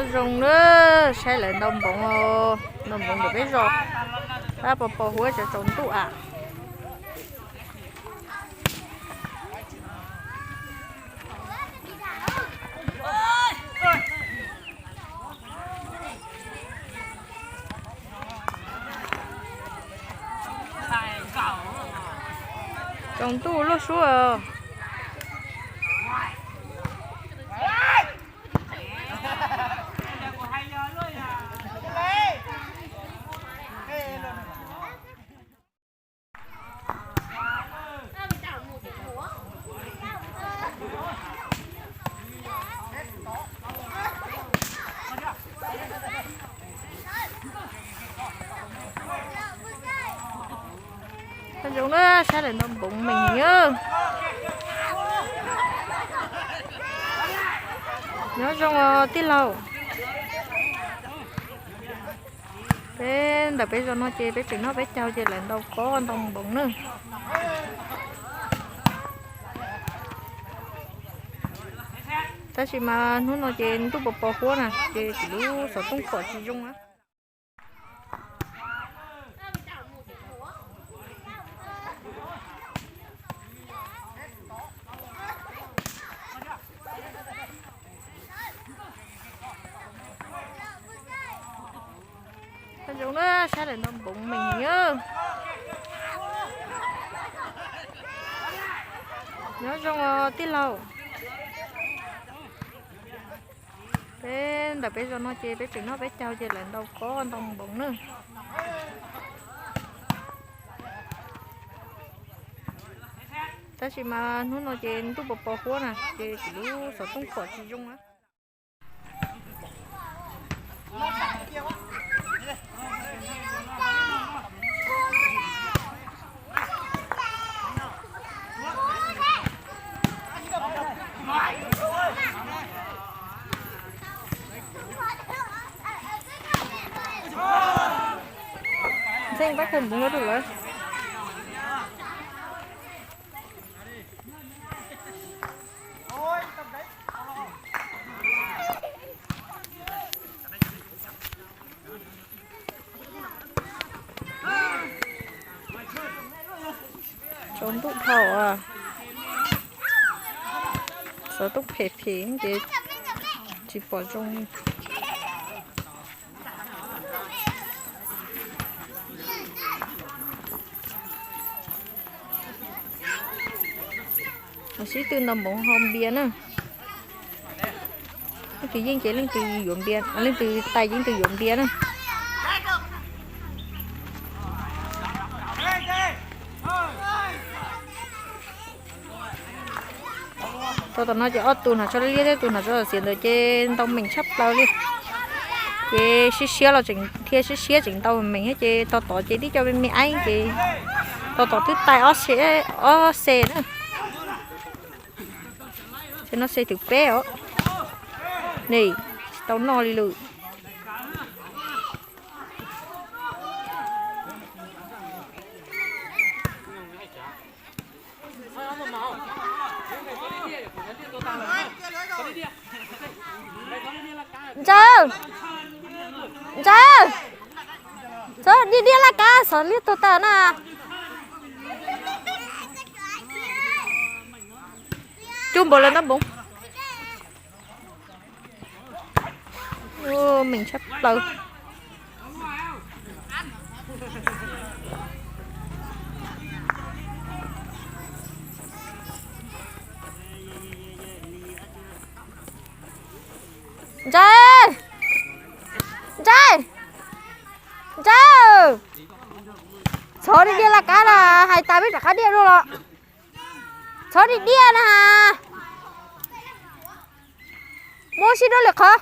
Zoo na, saib lawv ntaus npoov, ntaus npoov ntawm peb zos, pab pos pos huab tsaus ntuj am. Tsaus ntuj luaj suab. Zoo na, saib lawv ntaus npoov meem heev. Nyob zoo os tij laug. Peb ntawm peb zos no ces peb tseem noj peb caug ces lawv ntaus kob ntaus npoov na. Tab sis mas hnub no ces ntuj pos pos huab na ces kuv lub xov tooj pom tsis zoo na. Zoo na, saib lawv ntaus npoov meem heev. Nyob zoo os tij laug. Peb ntawm peb zos no ces peb tseem noj peb caug ces lawv ntaus kob ntaus npoov na. Tab sis mas hnub no ces ntuj pos pos huab na ces kuv lub xov tooj pom tsis zoo na. Ntxeej pab kawg npuv rau lawv. Tsaus ntuj dhau, xov tooj phem phem ces tsis pom zoo. Sib tw ntaus npoov haus npias na. Leej twg yeej ces leej twg yuav npias, leej twg tais yeej twg yuav npias na. Tau tom no ces ob tug hnav tsho liab liab thiab tus hnav tsho xiav ntawd ces ntaus meem tshaj plaws li. Ces siab siab los tseem thiaj siab siab tseem ntaus meem thiab ces tau tod ces tib co me me aib ces tau tod twb tais ob xe na. Ces no xe thwv peb os. Ne, tsis tau noj li lawm. Ntsawg, Ntsawg, txhob diaj diaj laj kab, xov liab tuag tawm na. Cub npaum lawv ntab npoov. Meem tshaj plaws. Ntsawg, Ntsawg, Ntsawg, txhob diaj diaj laj kab na, hais tas peb rov qab diaj dua los. Txhob diaj diaj na. Muab sib dua lwm qhov.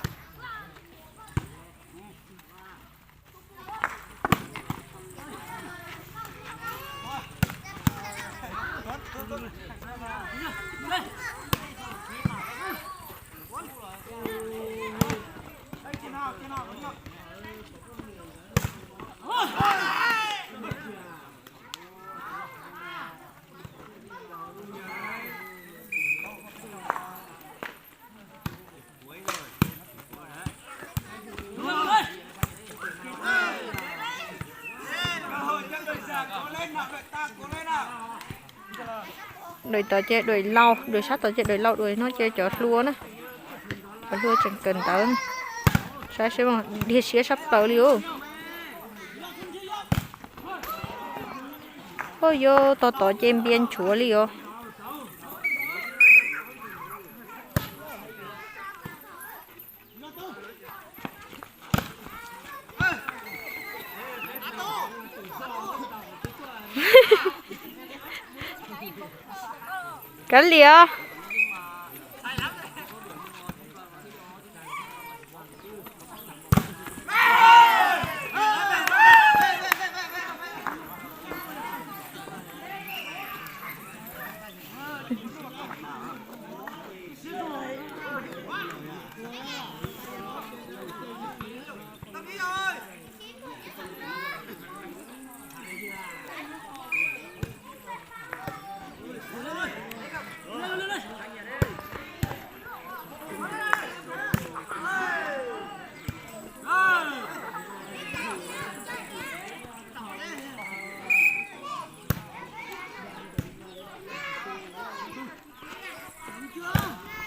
Dua tod ces dua laus, dua sab tod ces dua laus, dua no ces cov hluas na. Cov hluas tseem kawm ntawv. Saib seb, dhia siab sab plaws li os. Ua yog tog tod ces npias nchuav li os. Kav liam.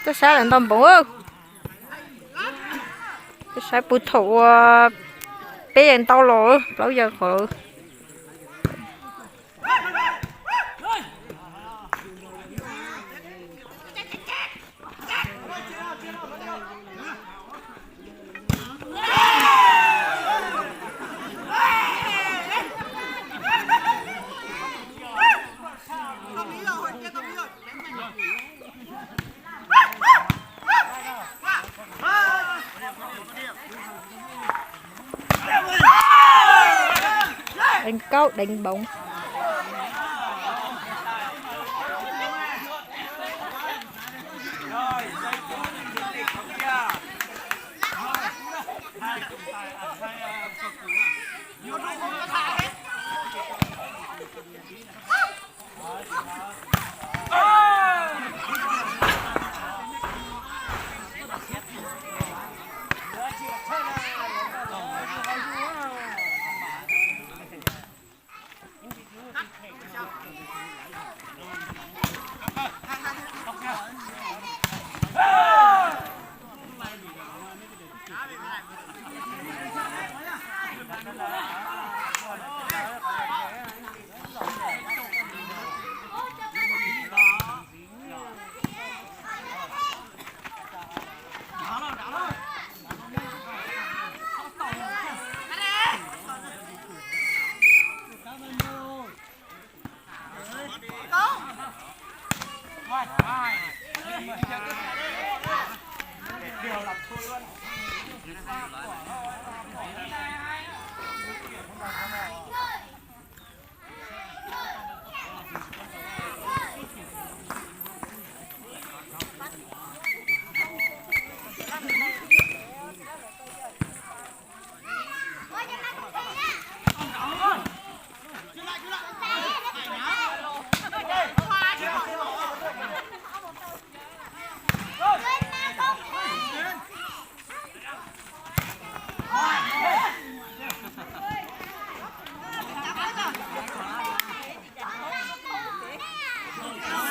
Tuaj saib lawm ntau npoov. Tuaj saib puag thaum uas peb yeej ntau los plaub yawg qhov. Đánh cốc, đánh bóng.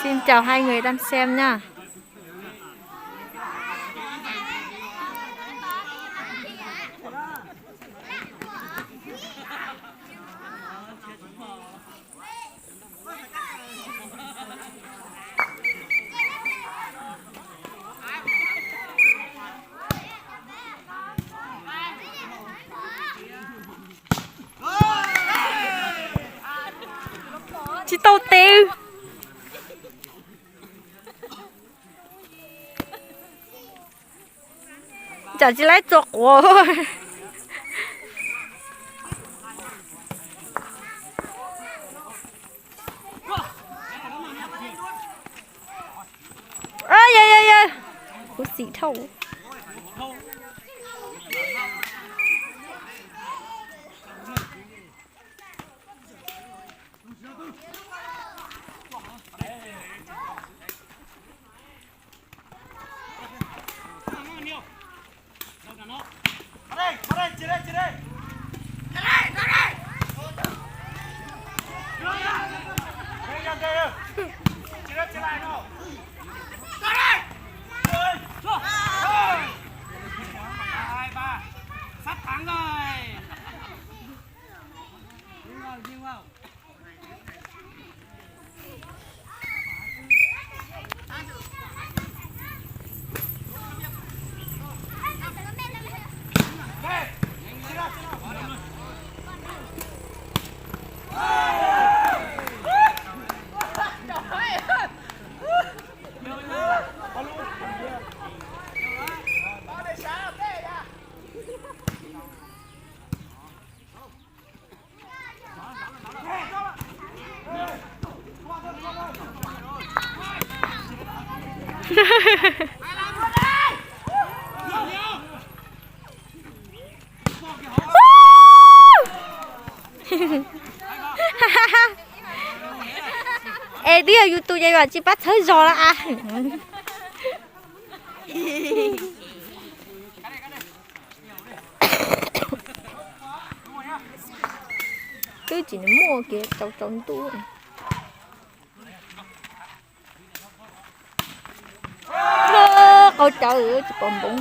Xin chào hai người đang xem nha. Tsis tau tes. Tsam tsis laib txua quav. Yog yog yog, kuv xim dhau. Es twb yog yus tus ces yus tsis pab txhawb zog lawm a. Twb tsis muaj kev tsaus tsaus ntuj. Qau cawv tsis pom npoov.